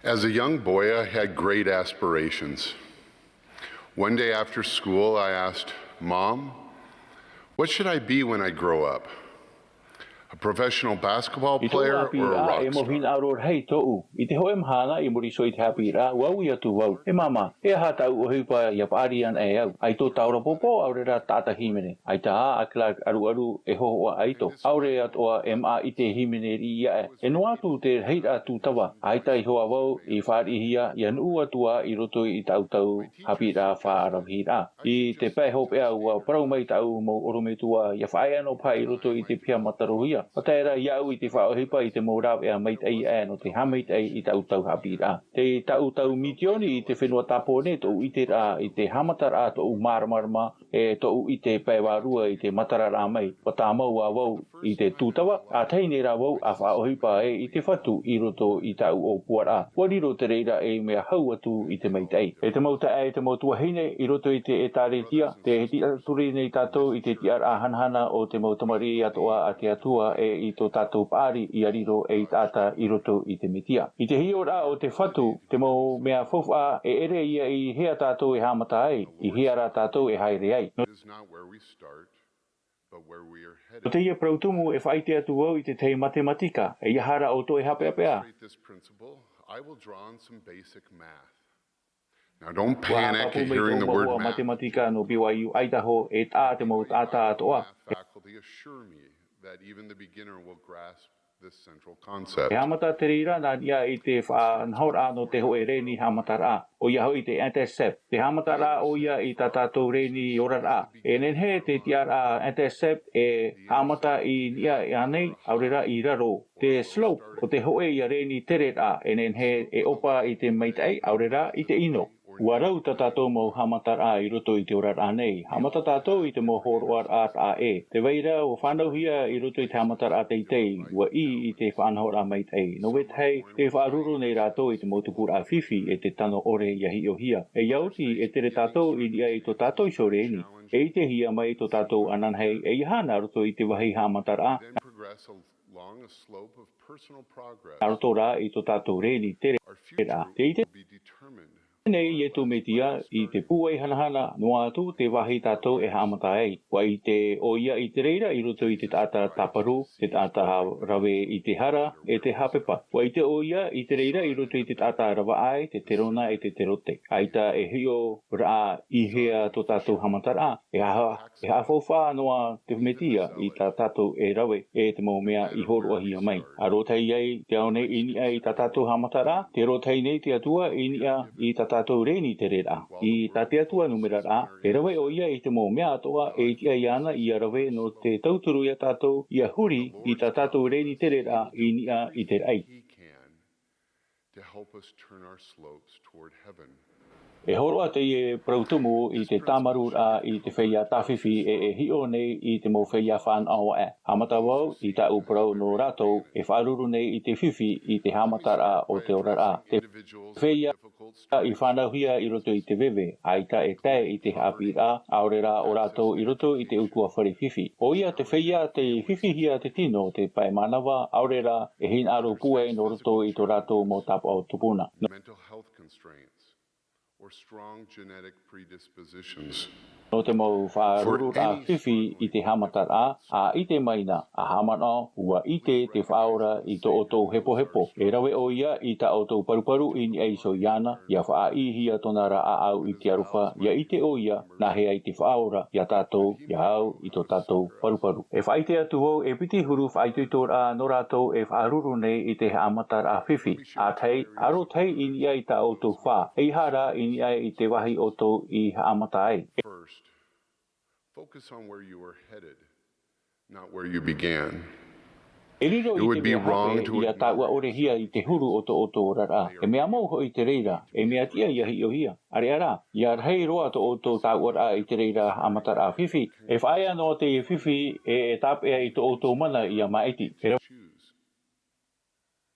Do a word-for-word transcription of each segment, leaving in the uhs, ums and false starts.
As a young boy, I had great aspirations. One day after school, I asked, "Mom, what should I be when I grow up? A professional basketball player or a rock star?" I tōʻu haʻapiʻiraʻa, e mau hinaʻaro rahi tōʻu. I te hōʻē mahana i muri iho i te haʻapiʻiraʻa, ʻua ui atu vau, "E māmā, e aha tāʻu ʻohipa ʻia paʻari anaʻe au? ʻAito tāʻorapōpō, ʻaore rā taʻata hīmene. ʻAita ā, a Clark ʻaruʻaru, e hōhoʻa ʻaito. ʻAore atoʻa e māʻa ʻite hīmene riʻi aʻe. E noa atu te rahiraʻa tūtava." ʻAita iho ā vau i fāriʻihia ʻia nuʻu atu ā i roto i tāʻu tau haʻapiʻiraʻa faʻaravehiraʻa. I te pae hopeʻa, ʻua parau mai tāʻu mau ʻorometua ʻia faʻaea noa paha i roto i te piha matarohia. ʻO tae ra iāʻu i te faʻaʻohipa i te mau rāveʻa maitaʻi aʻe nō te haʻamaitaʻi i tāʻu tau haʻapiʻiraʻa. Tei tāʻu tau misioni i te fenua Tāpōnē tōʻu ʻiteraʻa i te haʻamataraʻa tōʻu māramarama, e tōʻu ʻite pae vārua i te matararaʻa mai. ʻUa tāmau ā vau i te tūtava, ʻa tahi nei rā vau ʻa faʻaʻohipa ai i te Fatu i roto i tāʻu ʻōpuaraʻa. ʻUa riro te reira ei mea hau atu i te maitaʻi. E te mau taeaʻe, e te mau tuahine, i roto i te ʻĒtārētia, tē tiʻaturi nei tātou i te tiʻaraʻa hanahana o te mau tamariʻi atoʻa a te Atua, e i tō tātou paʻari ʻia riro ei taʻata i roto i te Mesia. I te hiʻoraʻa o te Fatu, te mau mea faufaʻa, e ʻere ia i hea tātou e haʻamata ai, i hea rā tātou e haere ai. It is not where we start, but where we are headed. Nō teie parau tumu, e faʻaʻite atu vau i te tahi matematika, e ʻeiaha rā ʻoutou e haʻapeʻapeʻa. To illustrate this principle, I will draw on some basic math. Now, don't panic at hearing the word math. ʻUa haʻapāpū mai tōʻu mau hoa matematika nō B Y U Idaho, e taʻa te mau taʻata atoʻa. Faculty assure me that even the beginner will grasp this central concept. E haʻamata te reira nā niʻa i te faʻanahoraʻa nō te hōʻē rēni haʻamataraʻa, ʻoia hoʻi te intercept. Te haʻamataraʻa ʻoia i tā tātou rēni oraraʻa. E nehenehe te tiʻaraʻa intercept e haʻamata i niʻa ānei, ʻaore rā i raro. Te slope o te hōʻē ia rēni tereraʻa, e nehenehe e ʻopa i te maitaʻi, ʻaore rā i te ʻino. ʻUa rau tā tātou mau haʻamataraʻa i roto i te oraraʻa nei. Haʻamata tātou i te mau hōroʻaraʻa taʻa ʻē. Tē vai ra, ʻua fānauhia i roto i te haʻamataraʻa teitei, ʻua ʻī i te faʻanahoraʻa maitaʻi. Nō vetahi, tē faʻaruru nei rātou i te mau tupuraʻa fifi e te tano ʻore ʻia hiʻohia. E ʻia oti, e tere tātou i niʻa i tō tātou iho rēni. E ʻitehia mai tō tātou ananahi, e ʻeiaha nā roto i te vāhi haʻamataraʻa, Then progress along a slope of personal progress. Nā roto rā i tō tātou rēni tereraʻa. Our future will be determined. Tē ʻite nei Iesu Mesia i te pūai hanahana, noa atu te vāhi tātou e haʻamata ai. ʻUa ʻite ʻoia i te reira i roto i te taʻata tāparu, te taʻata rave i te hara, e te haʻapepa. ʻUa ʻite ʻoia i te reira i roto i te taʻata ravaʻai, te terona, e te terote. ʻAita e hiʻoraʻa i hea tō tātou haʻamataraʻa, e haʻa-, e haʻafaufaʻa noa te Mesia i tā tātou e rave, e te mau mea i hōroʻahia mai. ʻA rotahi ai te ao nei i niʻa i tā tātou haʻamataraʻa, tē rotahi nei te Atua i niʻa i tā tātou rēni tereraʻa. I tā te Atua numeraraʻa, e rave ʻoia i te mau mea atoʻa e tiʻa iāna ʻia rave nō te tauturu ia tātou, ʻia huri i tā tātou rēni tereraʻa i niʻa i te raʻi. He can to help us turn our slopes toward heaven. E hōroʻa teie parau tumu i te tāmarūraʻa i te feiā tāfifi e e hiʻo nei i te mau feiā fānaʻo aʻe. Haʻamata vau i tāʻu parau nō rātou e faʻaruru nei i te fifi i te haʻamataraʻa o te oraraʻa. Te feiā i fānauhia i roto i te veve, ʻaita e tae i te haʻapiʻiraʻa, ʻaore rā ʻo rātou i roto i te ʻutuāfare fifi. ʻOia te feiā tei fifihia te tino, te pae mānava, ʻaore rā e hinaʻaro pūai nō roto i tō rātou mau tāpaʻo tupuna. Mental health constraints or strong genetic predispositions. Nō te mau faʻarururaʻa fifi i te haʻamataraʻa, ʻa ʻite mai na, ʻa haʻamanaʻo, ʻua ʻite te Faʻaora i tō ʻoutou hepohepo. E rave ʻoia i tā ʻoutou paruparu i niʻa iho iāna, ʻia faʻaʻīhia tōna ra ʻāʻau i te aroha, ʻia ʻite ʻoia, nā hea ai te Faʻaora ia tātou, ʻia au i tō tātou paruparu. E faʻaʻite atu vau, e piti huru faʻaitoitoraʻa nō rātou e faʻaruru nei i te haʻamataraʻa fifi. ʻA tahi, ʻa rotahi i niʻa i tā ʻoutou fā, ʻeiaha rā i niʻa i te vāhi ʻoutou i haʻamata ai. First, focus on where you are headed, not where you began. E riro i te mea hape ʻia tāuʻaʻorehia i te huru o tō ʻoutou oraraʻa. E mea mau hoʻi te reira, e mea tiʻa ʻia hiʻohia. ʻAreʻa rā, ʻia rahi roa tō ʻoutou tāuʻaraʻa i te reira haʻamataraʻa fifi, e faʻaea noa teie fifi e, e tāpeʻa i tō ʻoutou mana ʻia māʻiti. E rave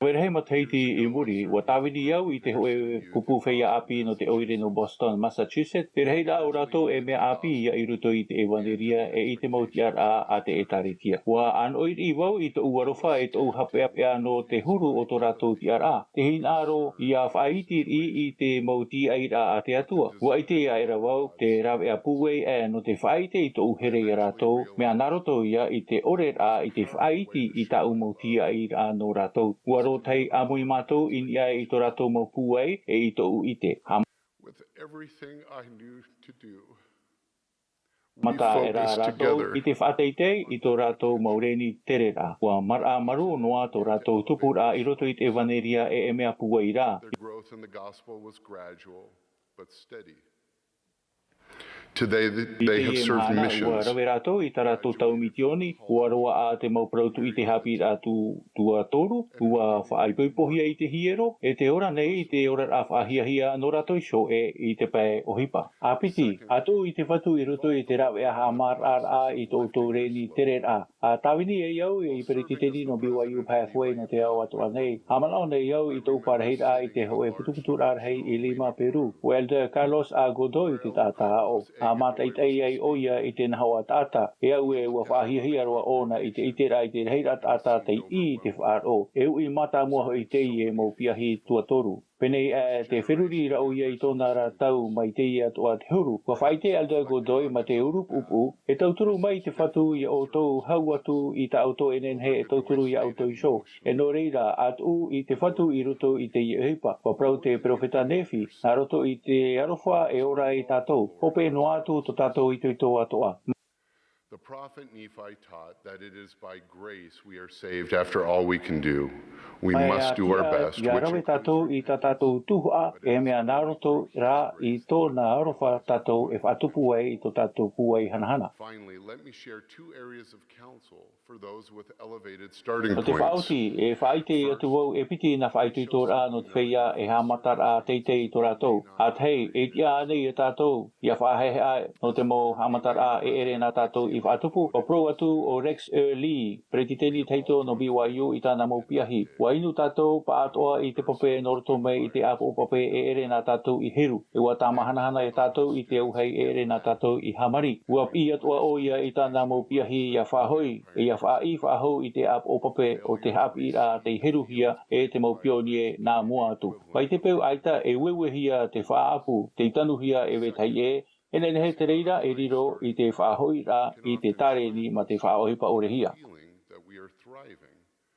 Rahi matahiti i muri, ua tāvini au i te hōʻē pupu feiā ʻāpī nō te ʻoire nō Boston, Massachusetts, te rahiraʻa o rātou e mea ʻāpī ia i roto i te ʻevanelia e i te mau tiʻaraʻa a te ʻĒtārētia. Ua ʻānoʻi riʻi vau i tōʻu aroha e tōʻu haʻapeʻapeʻa nō te huru o tō rātou tiʻaraʻa, te hinaʻaro ia faʻaiti riʻi i te mau tīaʻiraʻa a te Atua. Ua ʻite aʻera vau te rāveʻa pūai aʻe nō te faʻaʻite i tōʻu here ia rātou, mea nā roto ia i te ʻoreraʻa i te faʻaiti i tāʻu mau tīaʻiraʻa nō rātou. Ua rōtahi ʻāmui mātou i niʻa i tō rātou mau pūai e i tōʻu ʻite. Haʻamata aʻera rātou i te faʻateitei i tō rātou mau rēni tereraʻa. Ua maraʻa marū noa tō rātou tupuraʻa i roto i te ʻevanelia e e mea pūai rā. Today, th- I they have teie served mahana, ua missions. Rave rātou i tā rātou tau mitioni, ua roaʻa te mau parau tuʻi i te haʻapiʻiraʻa tuatoru, ua faʻaipoipohia i te hiero, e te ora nei i te oraraʻa faʻahiahia nō rātou iho e i te pae ʻohipa. ʻĀpiti, ʻa tuʻu i te Fatu i roto i te rāveʻa haʻamaraʻaraʻa i tō ʻoutou rēni tereraʻa. ʻA tāvini ai au i peretiteni nō B Y U Pathway nō te ao atoʻa nei. Haʻamanaʻo nei au i tōʻu parahiraʻa i te hōʻē putuputuraʻa rahi i Lima, Peru. ʻO Elder Carlos A. Godoy te taʻata aʻo. ʻA mātaʻitaʻi ai ʻoia i te nahoʻa taʻata. E au ē, ua faʻahiahia roa ʻōna i te ʻiteraʻa i te rahiraʻa taʻata tei ʻī i te faʻaroʻo. E uʻi mātāmua hoʻi teie mau piahi tuatoru. Pēnei aʻe te feruriraʻa ʻoia i tōna ra tau mai teie atoʻa te huru. Ua faʻaʻite Elder Godoy mā te ʻurupuʻupuʻu, e tauturu mai te Fatu ia ʻoutou hau atu i tā ʻoutou e nehenehe e tauturu ia ʻoutou iho. E nō reira, ʻa tuʻu i te Fatu i roto i teie ʻohipa. Ua parau te peropheta Nephi, nā roto i te aroha e ora ai tātou. Hope noa atu tō tātou itoito atoʻa. The prophet Nephi taught that it is by grace we are saved after all we can do. We must do our best. Ia rave tātou i tā tātou tuhaʻa, e mea nā roto rā i tōna aroha tātou e faʻatupu ai i tō tātou pūai hanahana. Finally, let me share two areas of counsel for those with elevated starting points. Nō te faʻaoti, e faʻaʻite atu vau e piti nā faʻaitoitoraʻa nō te feiā e haʻamataraʻa teitei i tō rātou. ʻA tahi, e tiʻa ānei ia tātou ia faʻahaehaʻa nō te mau haʻamataraʻa e ʻere nā tātou i faʻatupu? Ua parau atu ʻo Rex Early, peretiteni tahito nō B Y U, i tāna mau piahi. Ua inu tātou pāʻatoʻa i te pape nō roto mai i te ʻāpoʻo pape e ʻere nā tātou i heru. E ua tāmahanahana e tātou i te auahi e ʻere nā tātou i hāmani. Ua piʻi atoʻa ʻoia i tāna mau piahi ia faʻahoʻi, e ia faʻaʻī faʻahou i te ʻāpoʻo pape o te haʻapiʻiraʻa tei heruhia e te mau pionie nā mua atu. Mai te peu ʻaita e ueuehia te faʻaʻapu, tei tanuhia e vetahi ʻē, e nehenehe te reira e riro i te faʻahoʻiraʻa i te tārēni mā te faʻaʻohipa ʻorehia.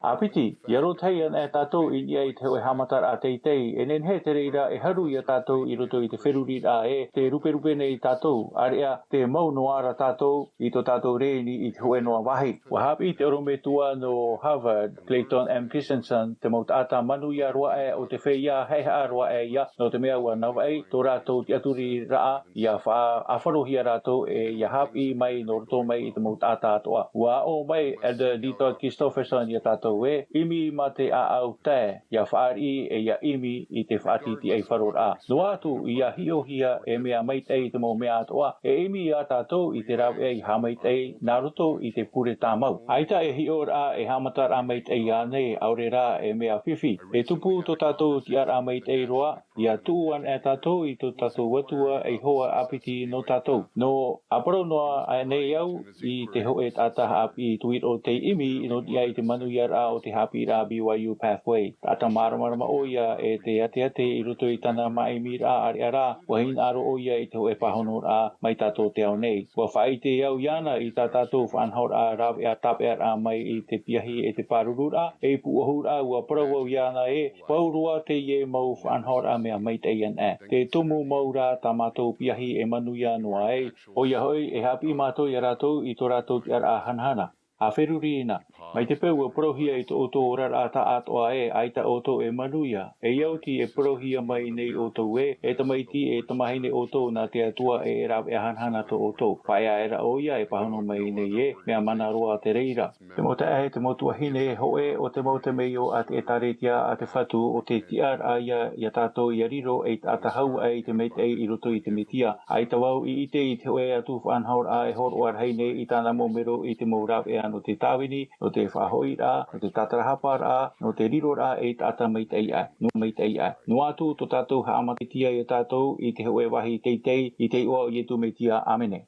ʻĀpiti, ia rōtahi ana e tātou i niʻa i te hōʻē haʻamataraʻa teitei, e nehenehe te reira e haru ia tātou i roto i te feruriraʻa ē, tē ruperupe nei tātou, ʻāreʻa tē mau noa ra tātou i tō tātou rēni i te hōʻē noa vāhi. Ua haʻapiʻi te ʻorometua nō Harvard, Clayton M. Christensen, te mau taʻata manuia roa aʻe o te feiā haʻehaʻa roa aʻe ia, nō te mea ua navaʻi tō rātou tiʻaturiraʻa, ia faʻaʻāfarohia rātou e ia haʻapiʻi mai nō roto mai i te mau taʻata atoʻa. Ua aʻo mai Elder Dieter Christofferson ia tātou ē, ʻimi mā te ʻāʻau tae, ia fāriʻi e ia ʻimi i te faʻatītīʻaifaroraʻa. Noa atu ia hiʻohia e mea maitaʻi i te mau mea atoʻa, e ʻimi ia tātou i te rāveʻa i haʻamaitaʻi nā roto i te pure tāmau. ʻAita e hiʻoraʻa e haʻamataraʻa maitaʻi ānei, ʻaore rā e mea fifi. E tupu tō tātou tiʻaraʻa maitaʻi roa, ia tuʻu ana e tātou i tō tātou Atua ei hoa ʻāpiti nō tātou. Nō ʻāparau noa aʻe nei au i te hōʻē taʻata haʻapiʻi tuiroʻo tei ʻimi nō niʻa i te manuiaraʻa o te haʻapiʻiraʻa B Y U Pathway. Taʻata māramarama ʻoia e te ateate i roto i tāna māʻimiraʻa ʻāreʻa rā, ua hinaʻaro ʻoia i te hōʻē pāhonoraʻa mai tā tō te ao nei. Ua faʻaʻite au iāna i tā tātou faʻanahoraʻa rāveʻa tāpeʻaraʻa mai i te piahi e te pārururaʻa, ei pūʻohuraʻa, ua parau au iāna ē, pauroa teie mau faʻanahoraʻa mea maitaʻi ana. Te tumu mau rā tā mātou piahi e manuia noa ai, ʻoia hoʻi e haʻapiʻi mātou ia rātou i tō rātou tiʻaraʻa hanahana. ʻA feruri na, mai te peu ua parauhia i tō ʻoutou oraraʻa taʻatoʻa ē, ʻaita ʻoutou e manuia, ei au tei parauhia mai nei ʻoutou ē, e tamaiti, e tamahine ʻoutou nā te Atua e rāveʻa hanahana tō ʻoutou. Faʻaea aʻera ʻoia e pāhono mai nei ē, mea mana roa te reira. Te mau taeaʻe, te mau tuahine, hōʻē o te mau temeio a te ʻĒtārētia a te Fatu, ʻo te tiʻaraʻa ia ia tātou ia riro ei taʻata hau aʻe i te maitaʻi i roto i te Mesia. ʻAita vau i ʻite i te hōʻē atu faʻanahoraʻa e hōroʻa rahi nei i tāna mau mero i te mau rāveʻa nō te tāvini, nō te faʻahoʻiraʻa, nō te tātarahaparaʻa, nō te riroraʻa ei taʻata maitaʻi aʻe, nō maitaʻi aʻe. Noa atu tō tātou haʻamataʻitaʻi ia tātou i te hōʻē vāhi teitei, i te iʻoa o Iesu Mesia. ʻĀmene.